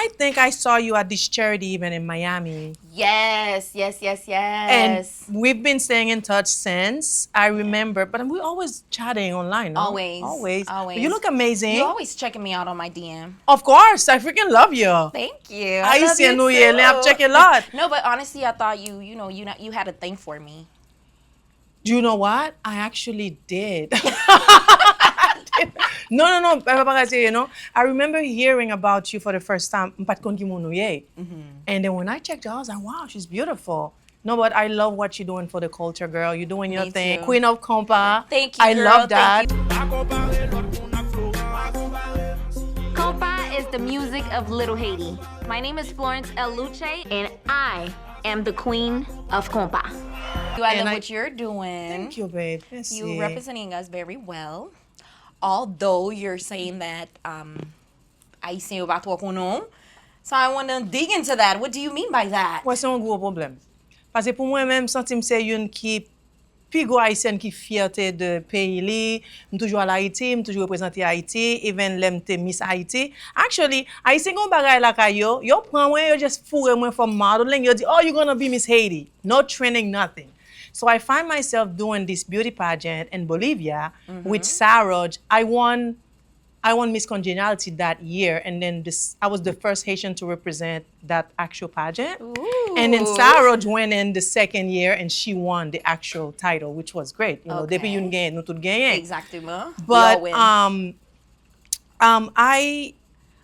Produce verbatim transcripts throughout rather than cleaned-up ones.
I think I saw you at this charity event in Miami. Yes, yes, yes, And yes. We've been staying in touch since. I remember, but we always chatting online, no? Always, Always. always. You look amazing. You always checking me out on my D M. Of course, I freaking love you. Thank you. I love you Haïtien nou ye, lè ap too. Check a lot. No, but honestly, I thought you, you know, you not, you had a thing for me. Do you know what? I actually did. No, no, no, pa pa serye, no. I remember hearing about you for the first time. M pa t konn ki moun ou ye. And then when I checked you, I was like, wow, she's beautiful. No, but I love what you're doing for the culture, girl. You're doing your Me thing. Too. Queen of Compa. Thank you, I girl. Love that. Thank you. Compa is the music of Little Haiti. My name is Florence El Luce, and I am the queen of compa. You, I And love I- what you're doing. Thank you, babe. You representing us very well. Although you're saying that um, Ayisyen yo pa twò konnen w. So I want to dig into that. What do you mean by that? Wè, se yon gwo pwoblèm. Paske pou mwen menm, m santi m se youn ki pi gwo Ayisyèn ki fyète de peyi li. M toujou al Ayiti, m toujou reprezante Ayiti, even lè m te Miss Haiti. Actually, Ayisyen gen yon bagay lakay yo, yo pran mwen, yo just foure mwen for modeling, yo di, oh, you're gonna be Miss Haiti. No training, nothing. So I find myself doing this beauty pageant in Bolivia with Saroj. I won I won Miss Congeniality that year, and then this, I was the first Haitian to represent that actual pageant. And then Saroj went in the second year, and she won the actual title, which was great. You know, depi youn genyen, nou tout genyen. Exactement. But um, um, I,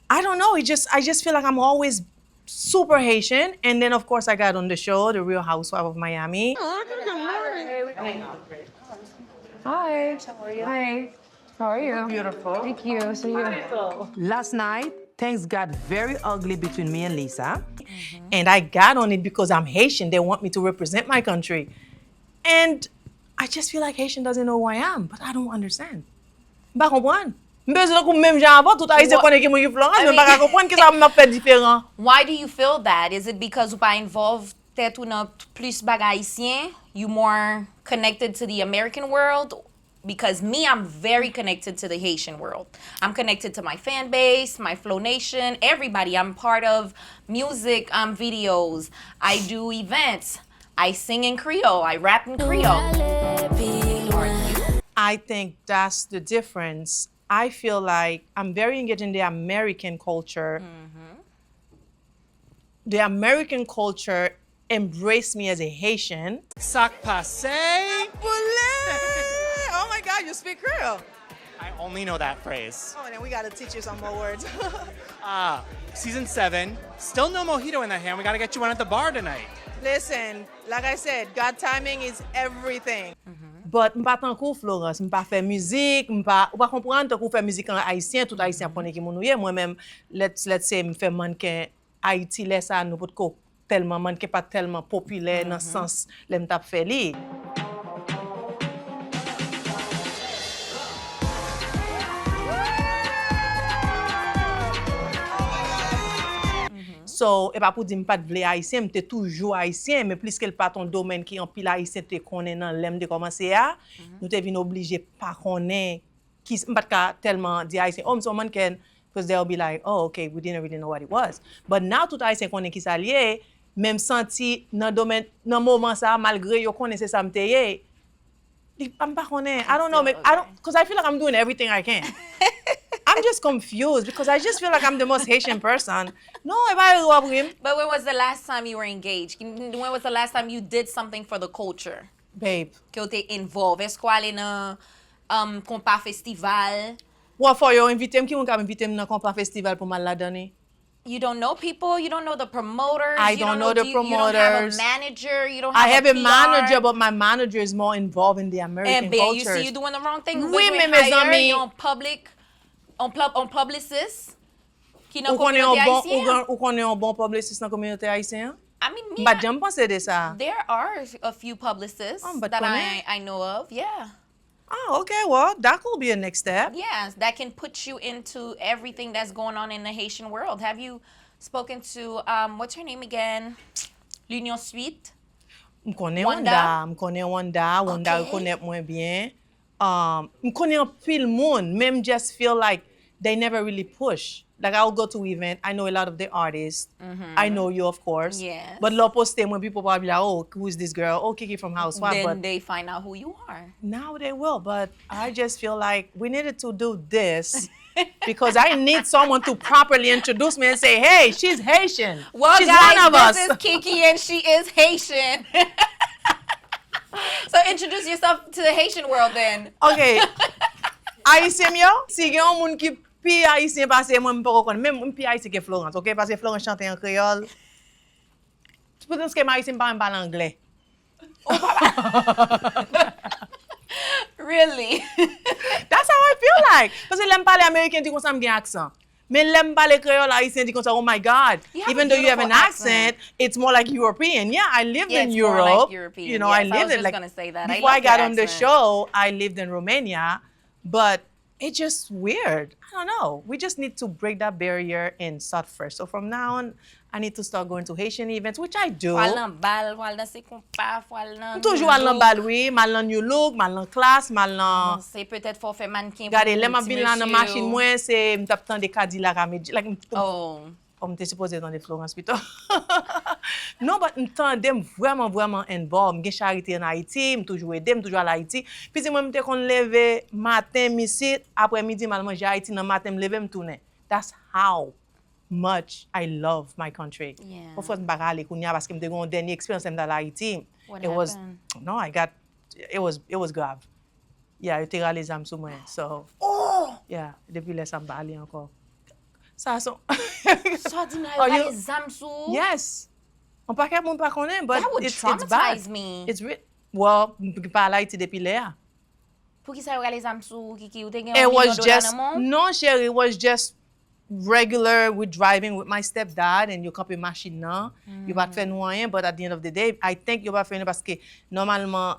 I don't know. It just, I just feel like I'm always super Haitian. And then of course I got on the show, The Real Housewife of Miami. Hi. Hi. How are you? Beautiful. Thank you. So you. Last night, things got very ugly between me and Lisa. And I got on it because I'm Haitian. They want me to represent my country. And I just feel like Haitian doesn't know who I am, but I don't understand. M pa konprann. M bezwen tankou menm jan avè tout Ayisyen konnen ki moun ki Florence, men m pa ka konprann ki sa m ap fè diferan. Why do you feel that? Is it because ou pa involve tèt ou nan plis bagay Ayisyen? You more connected to the American world? Because me, I'm very connected to the Haitian world. I'm connected to my fan base, my Flow Nation, everybody. I'm part of music um, videos. I do events. I sing in Creole. I rap in Creole. I think that's the difference. I feel like I'm very engaged in the American culture. The American culture embrace me as a Haitian. Sa k pase? Oh my God, you speak Creole. I only know that phrase. Oh, then we gotta teach you some more words. Ah, season seven. Still no mojito in that hand. We gotta get you one at the bar tonight. Listen, like I said, God timing is everything. But m pa tankou Florence, m pa fè mizik, m pa, ou pa konprann, tankou fè mizik an ayisyen, tout ayisyen ap konnen ki moun ou ye. Mwen menm, let's, let's say, m fè mannken Ayiti, lè sa a, nou potko tèlman, mannken pa tèlman popilè nan sans lè m t ap fè li. So, e pa pou di m pa t vle ayisyen, m te toujou ayisyen, men pliske l pa t yon domèn ki anpil ayisyen te konnen nan lè m te kòmanse a, nou te vin oblije pa konnen ki, m pa t ka tèlman di ayisyen, oh, m se yon mannken, because they'll be like, oh, okay, we didn't really know what it was. But now, tout ayisyen konnen ki sa l ye, men m santi nan domèn, nan moman sa a, malgre yo konnen se sa m te ye, li, m pa konnen. I don't know, men I don't, because I feel like I'm doing everything I can. I'm just confused because I just feel like I'm the most Haitian person. Non, e pa ere w ap ri m. But when was the last time you were engaged? When was the last time you did something for the culture? Babe. Ke w te involve? Èske w ale nan um, konpa festival? Wè, fò yo envite m, ki moun k ap envite m nan konpa festival pou m al ladan li? You don't know people, you don't know the promoters, I you don't don't know the you, you don't have a promoters. Manager, you don't I have, have a P R. Manager, but my manager is more involved in the American Eh ben, you culture. See, you doing the wrong thing. Oui, mais mes amis, yon public, on, pub, on publicist ki nan ou konnen yon kominote bon, ou ayisyen. Kon- ou konnen yon bon publicist nan kominote ayisyen an? I mean, me, M pa t janm panse de sa. There are a few publicists Oh, but that konnen. I, I know of, yeah. Ah, okay, well, that could be a next step. Yes, that can put you into everything that's going on in the Haitian world. Have you spoken to, um, what's her name again? L'Union Suite? M konnen Wanda? Wanda, m konnen Wanda, Wanda Okay. Rekonèt mwen byen. Um, m konnen anpil moun, men m just feel like they never really push. Like, I'll go to event, I know a lot of the artists. I know you, of course. Yes. But lè w poste mwen, people probably like, "Oh, who is this girl? Oh, Kiki from House Swap." Then But they find out who you are. Now they will, but I just feel like we needed to do this because I need someone to properly introduce me and say, "Hey, she's Haitian. Well, she's guys, one of this us." Is Kiki and she is Haitian. So introduce yourself to the Haitian world then. Ok. Ayisyen m yo, si gen yon moun ki pi ayisyen pase mwen, m poko konn. Menm m pi ayisyen ke Florence, ok? Paske Florence chante an kreyòl. Poutèske m ayisyen, m pa menm pale anglè. Really? That's how I feel like. Paske lè m pale ameriken, di konsa m gen aksan. Men lè m pale kreyòl ayisyen, di konsa, "Oh my God." You have a Even though you have an beautiful accent, it's more like European. Yeah, I lived Yeah, in it's more like Europe. European. You know, Yes, I I lived was in just like gonna say that. I before I love your got on the accent. show, I lived in Romania, but it's just weird. I don't know. We just need to break that barrier and start fresh. So from now on, I need to start going to Haitian events, which I do. Fò al nan bal, fò al danse konpa, fò al nan M toujou al nan bal, wi. M al nan New Look, m al nan Class, m al nan Se petèt fò fè mannequin. Gade, lè m ap vin la nan machin mwen, se m t ap tande Cadillac a Medjy. Like, m, Oh. oh, m te sipoze tande Florence pito. Non, but m tande, m vrèman, vrèman involved. M gen charite an Ayiti, m toujou ede, m toujou al Ayiti. Pitit mwen, m te konn leve maten, m isit, aprè midi, m al manje Ayiti, nan maten, m leve, m tounen. That's how much I love my country. Yeah. Of course, m pa ka ale kounye a paske m te gen yon dènye eksperyans lè m t al Ayiti. What It was, happened? No, I got, it was, it was grav. Yeah, yo te rale zam sou mwen. So, Oh! Yeah, depi lè sa m pa ale ankò. Sa son. Sa w di m la, Oh, yo you- rale zam sou ou? Yes. Yon pakèt moun pa konnen, but That would it's, it's bad. Traumatize me. It's re- Well, m pa al Ayiti depi lè a. Poukisa yo rale zam sou ou, Kiki? Ou te gen It yon was milyon dola just nan men w? Non, chérie, it was just regular with driving with my stepdad and yo kanpe machin nan. Yo pa t fè nou anyen, but at the end of the day, I think yo pa fè nou paske nòmalman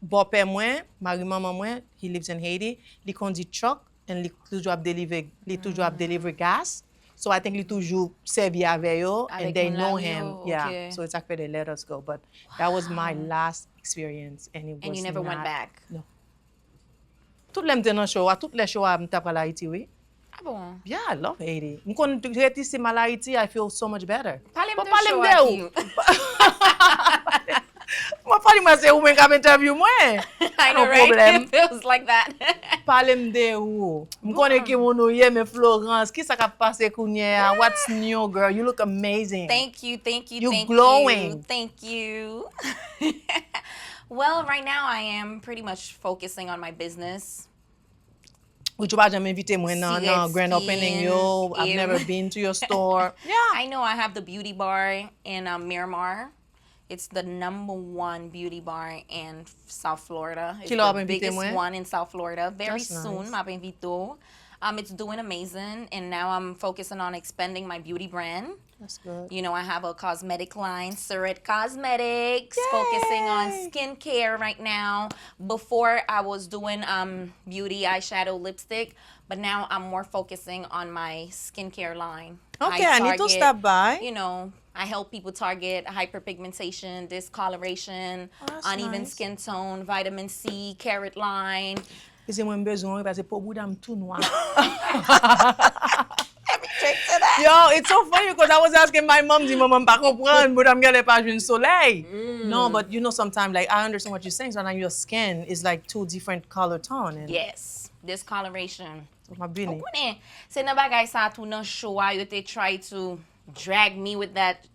bòpè mwen, mari manman mwen, he lives in Haiti, li kondi truck and li toujou ap deliver, li toujou ap deliver gas. So I think li toujou sèvi avè yo Avèk and they moun know lari him. Yo, Yeah. Ok. So it's like they let us go, but that was my last experience and it was And you never went not- back? No. Tout lè m te nan show a, tout lè show a m t ap al Ayiti, wi. Ah bon? Yeah, I love Haiti. M konn ret isi m al Ayiti, I feel so much better. Pale m Bon, de pale m show de a ou. Kiki. Mwen pale mwen se ou menm k ap interview mwen. I know, No right? problem. It feels like that. Pale m de ou. M konnen ki moun ou ye, men Florence, ki sa k ap pase kounye a? What's new, girl? You look amazing. Thank you, thank you, You thank glowing. you, thank you. Well, right now I am pretty much focusing on my business. Ou pa janm envite mwen nan, nan grand opening yo. I've Skin. Never been to your store. Yeah. I know I have the beauty bar in um, Miramar. It's the number one beauty bar in South Florida. It's Ki lè w ap the envite biggest mwen? One in South Florida. Very That's soon, nice. M ap envite w. Um, it's doing amazing, and now I'm focusing on expanding my beauty brand. That's good. You know, I have a cosmetic line, Surret Cosmetics, focusing on Yay! Skincare right now. Before, I was doing um, beauty, eyeshadow, lipstick, but now I'm more focusing on my skincare line. Okay, I need to target, stop by. You know, I help people target hyperpigmentation, discoloration, Oh, that's uneven nice. Skin tone, vitamin C, carrot line. Pitit mwen, m bezwen w, paske po bouda m tou nwa. Let me drink to that. Yo, it's so funny because I was asking my mom, di manman m pa konprann, bouda m genlè pa jwenn solèy. No, but you know sometimes, like, I understand what you're saying, sometimes your skin is like two different color tone. And Yes, discoloration. M ap vini. Ou konnen, se nan bagay sa tou nan show a, yo te try to drag me with that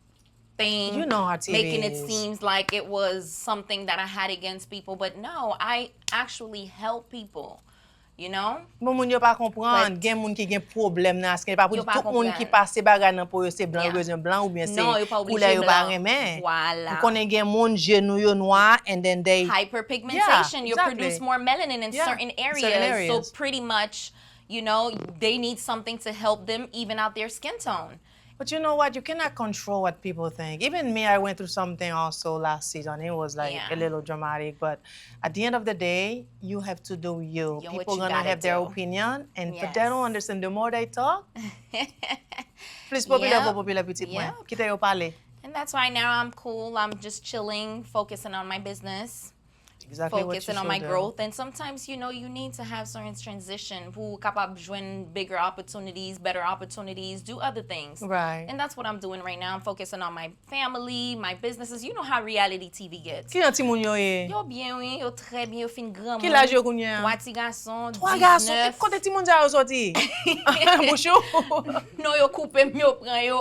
thing, You know how T V making it is. Seems like it was something that I had against people, but no, I actually help people, you know? Bon, moun yo pa konprann, But gen moun ki gen pwoblèm nan skin, pa pou Yo di pa tout moun ki konprann. Pase bagay nan po yo se blan, yo Yeah. bezwen blan oubyen se Non, yo pa oblije koulè yo pa blan. Renmen. Voilà. Ou konnen gen moun je nou yo nwa and then they Hyperpigmentation, Yeah, you exactly. Produce more melanin in Yeah, certain certain areas. So areas. Pretty much, you know, they need something to help them even out their skin tone. But you know what? You cannot control what people think. Even me, I went through something also last season. It was like Yeah. a little dramatic, but at the end of the day, you have to do you. Yo, what People you gonna gotta have their do. Opinion, and Yes. They don't understand. The more they talk, plus popilè, Yeah. Vo popilè pitit mwen. Yeah. Kite yo pale. And that's why now I'm cool. I'm just chilling, focusing on my business. Exactly what you focusing on my should do. Growth. And sometimes, you know, you need to have certain transition pou w kapab jwenn bigger opportunities, better opportunities, do other things. Right. And that's what I'm doing right now. I'm focusing on my family, my businesses. You know how reality T V gets. Kijan timoun yo ye? Yo byen, wi, yo trè byen, yo fin granmoun. Ki laj yo kounye a? Twa ti gason, Twa gason. E kote timoun sa yo soti? Bouch ou? Non, yo koupe m, yo pran yo.